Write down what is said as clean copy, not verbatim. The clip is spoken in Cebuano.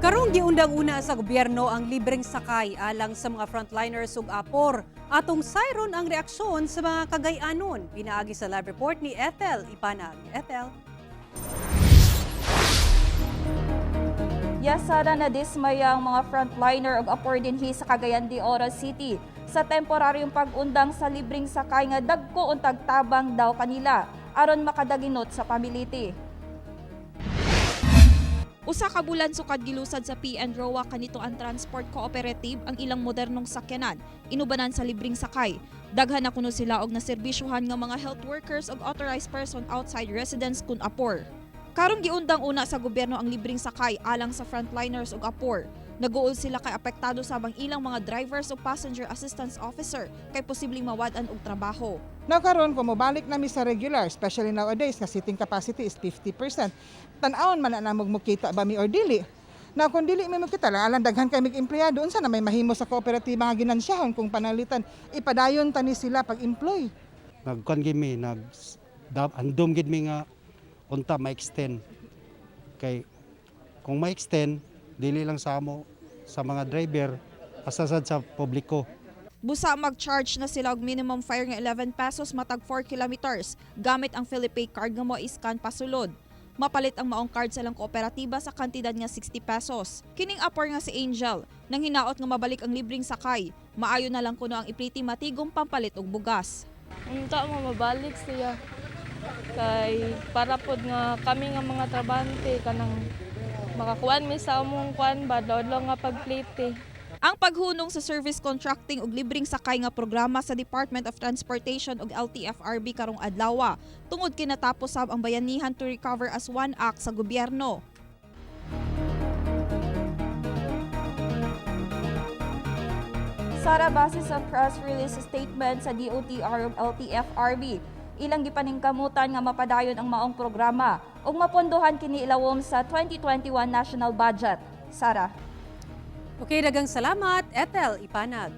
Karong giundang-una sa gobyerno ang libreng sakay alang sa mga frontliners ug apor. Atong sayron ang reaksyon sa mga Cagayanon. Pinaagi sa live report ni Ethel Ipanag. Ethel. Yes, Sara, na dismaya ang mga frontliner ug apor dinhi sa Cagayan de Oro City sa temporaryong pag-undang sa libreng sakay nga dagko untag tabang daw kanila aron makadaginot sa pamiliti. Usa ka bulan sukad gilusad sa PN ROA kanito ang Transport Cooperative ang ilang modernong sakyanan inubanan sa libreng sakay. Daghan na kuno sila og naserbisyuhan nga mga health workers ug authorized person outside residence kun apor. Karong giundang una sa gobyerno ang libreng sakay alang sa frontliners ug apor. Naguol sila kay apektado sabang ilang mga drivers ug passenger assistance officer kay posibleng mawad-an og trabaho. Now karon kung mobalik nami sa regular, especially nowadays nga seating capacity is 50%, tan-awon man na namog mokita ba mi or dili. Now kung dili mi mokita, alang daghan kay mig empleyado, unsa na may mahimo sa kooperatiba nga ginansiyahon kung panalitan ipadayon tani sila pag-employ? Nagkuan gid mi, nag andom gid mi nga unta ma-extend, kay kung ma-extend, dili lang sa amo, sa mga driver, asa sad sa publiko. Busa mag-charge na sila og minimum fare nga 11 pesos matag 4 kilometers gamit ang Philipay card nga mo-scan pasulod. Mapalit ang maong card sa ilang kooperatiba sa kantidad nga 60 pesos. Kining apor nga si Angel, nang hinaot nga mabalik ang libreng sakay. Maayo na lang kuno ang ipliti matigong pampalit og bugas. Unta mo mabalik siya. Kay para pod nga kami nga mga trabante kanang makakuan mi sa among kuan ba adlaw nga pagplite. Ang paghunong sa service contracting ug libreng sakay nga programa sa Department of Transportation ug LTFRB karong adlawa tungod kinatapos sab ang Bayanihan to Recover as One Act sa gobyerno. Sara, base sa press release statement sa DOTR ug LTFRB, ilang gipaningkamutan nga mapadayon ang maong programa ug mapondohan kini ilawom sa 2021 national budget. Sara. Okay, dagang salamat, Ethel Ipanag.